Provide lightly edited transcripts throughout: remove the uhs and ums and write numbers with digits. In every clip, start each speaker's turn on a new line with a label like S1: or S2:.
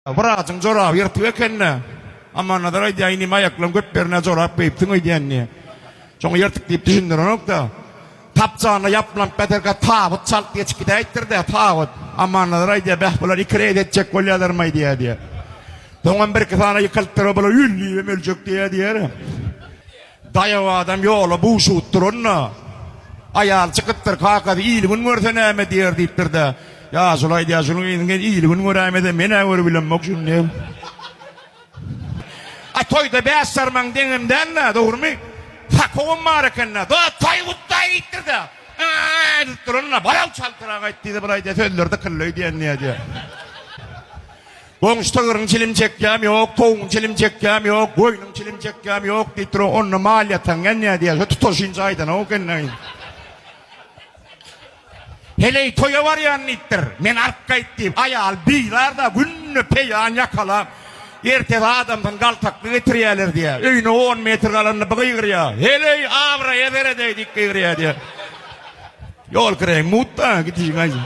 S1: Wrajyň joraby ýyrtyk eken-dä. Amannazar aýdýar, inim aýaklaň köp ýerine jorap geýipsiň öýdýän diýýär. Şoňa ýyrtyk diýip düşündirenok-da. Tapjanyna ýaplanyp ýatyrka tabyt çalt geçip gidäýipdir-dä, tabyt. Amannazar aýdýar, bäh bular iki reýs etjek bolýarlarmaý diýýär diýýär. Soňam birki sany ýykylypdyr, bular öl diýibem öljek diýýär diýýär. Daýaw adam ýola buşugyp duranda, aýaly çykypdyr, Kakasy il-gün görse näme diýer diýipdir-de, Ýaşuly aýdýar, Şunuň yzyny gel il-gün göräýmese, men-ä görübilemok şuny diýip. A toýda bäş sarmaň deňem däl-dä, dogrumy? Sakowam bar eken-dä. Dost, toý gutlaý diýipdir-de. Ä-ä-ä diýip duranda, Bol-ow çaltrak aýt diýdi, bir aýdýar, sözleri dykyldy öýdýän diýýär. Goňşy sygryň çilim çekýäm ýok, towugyň çilim çekýäm ýok, goýnuň çilim çekýäm ýok diýip dur, onda mal ýatan gelýär diýýär. Şo tutaşynça aýdanok eken. Heleý toýa barýan diýipdir. Men alyp gaýt diýip, aýal bizar-da, günde peýan ýakalap, ertesi adamsyny galtakly getirýärler diýýär. Öýüne on metr galanda bir gygyrýar. Heleý, abraýa seredeý diýip gygyrýar diýýär. Ýol kireýiň mut-da, gidişiň aýdym.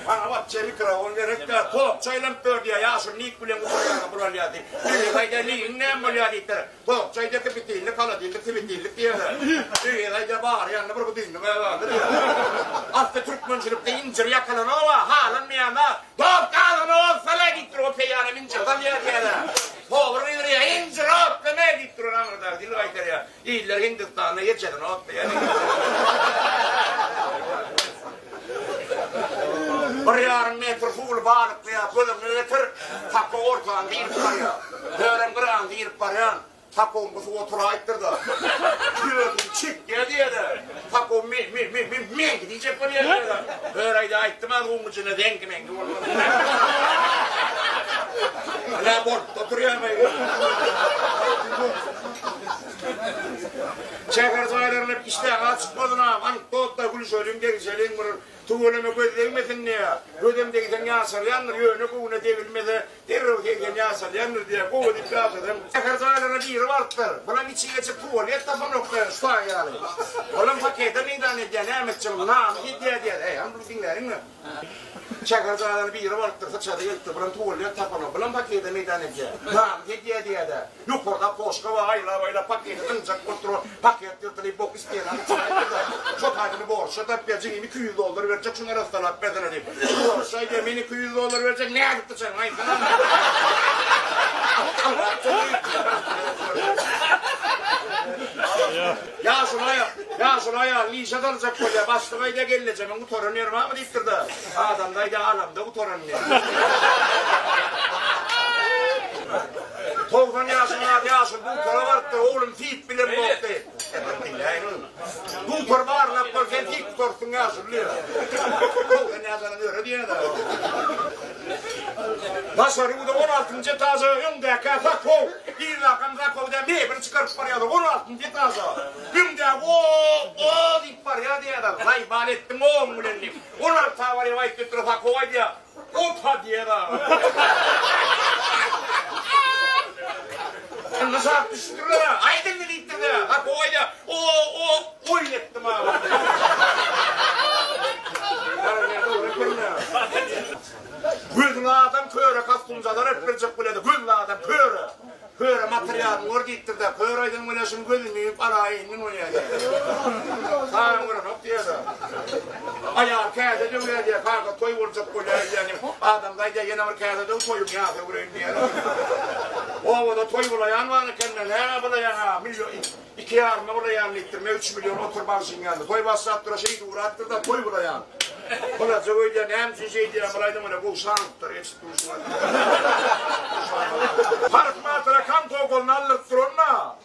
S1: Maňa wapçe mikrofon gerek däl, tokça aýlanyp dur diýýär, ýaşuly nik bilen gutarýaňa pul alýar diýip. Öýe gaýdýar, nigiň näme bolýar diýipdir. Tokça aýdýar, kipitillik, holodillik, siwitillik diýýär. Öýe gaýdýar, bary ýanynda bir budilnik galdy diýýär. Asly türkmençilikde injir ýakylanok-a, halanmaýan zat. Dost gazyny ozsala diýip dur, o peýanam injir salýar diýýär. Howur gyýdyrýar, injir otlama diýip duran aňyrdaky dil gaýtarýar. Iller Hindistanda ejesini otlaýar. Bir ýarym metr suwly balykly göz öňüne getir, sako ortaňda girip barýar. Hörem gyraňda girip barýan. Sakoň bu suwa turaýypdyr-da. Özüni çekýär diýýär-de. Sako me, me, me, me, meňki diýjek bolýar diýýär-de. Hör aýda aýtdym-a suwuň içinde zeňki-meňki bolmaz. Ýa bolup oturýar-maý. Şäher jaýlaryna işdäň açyk bolsun-a, anekdot-da gülüşeliň, degişeliň, bir tüweleme göz degmesin diýýär. Gözem degseň ýaşarýandyr, ýöne göwne degilmese derrew 80 ýaşalýandyr diýýär. Gowy diýip ýaşasaň. Şäher jaýlaryna biri barypdyr. Bulam içi geçip tuwalet tapanoklar, şu taý ýaly. Olam pakete meýdan edýär, näme etjek, namys edýär diýýär. Eý, hany buny diňläliň-le. Şäher jaýlaryna biri barypdyr, syçady gelipdir, bulam tuwalet tapanok, bulam pakete meýdan edýär. Namys edýär diýýär-de. Ýokarda poşka bar, aýlap-aýlap paketi zyňjak bolup dur. Paket ýyrtylyp, bok isleýän adam çykaýypdyr-da. Şo taýsyny borçla tapýar, jigim 200 dollar berjek, şuny arassalap bersene diýip. Borçla aýdýar, men 200 dollar berjek, nädip dyçaryň aýtsana. Ýaşuly aýal, ýaşuly aýal işe saljak bolýar, başlyk aýdýar, gelnejemiň gutaran ýeri barmy diýipdir-de. Adamda aýdýar, alamda gutaran diýýär. 90 ýaşyň az ýaşuly dugtora barypdyr, oglum siýip bilemok diýip. Diňläýiň. Dugtor barlap gör, sen siýip gutarsyň ýaşuly diýýär. 90 ýaşadan öre diýýär-de. Daşary ýurda 16-njy etaža öňdäkä zakow, yzdakam zakow diýýär, mebel çykaryp barýarlar 16-njy etaža. Öňdäki o, o diýip barýar diýýärler. Zaýbal etdiň oň bilen diýip. 16-a barýar, aýtdy, zakow aýdýar. Opa diýer aga. Indi şat düşdüler. Aýdyň diýipdir-de. Ha goýda. O o oý etdim aga. Gözli adam köre kostumjalar edip berjek bolýar. Gözli adam köre. Köre materialyny gör diýipdir-de, kör aýdan welin şuny gözüni ýumup alaýyn bolýar diýýär. Saňa görenok diýýär-de. Aýal käse döwýär diýýär, kaka toý boljak bolýar diýýär. Adamda aýdýar, ýene bir käse döw, toýuň ýasa göreýin diýýär. Obada toý bulaýan bar eken-de, näme bulaýaň-a, million, iki ýaryma bulaýan diýipdir, men üç million otur bagşyň ýanynda. Toý başlap dur-a, şeýdip ugrapdyr-da, toý bulaýan. Bulajak öýdýär, näme üçin şeýdýär, bulaýdan welin gowşanypdyr, eşit. Parykmatyra kantokolyny aldyryp duranda.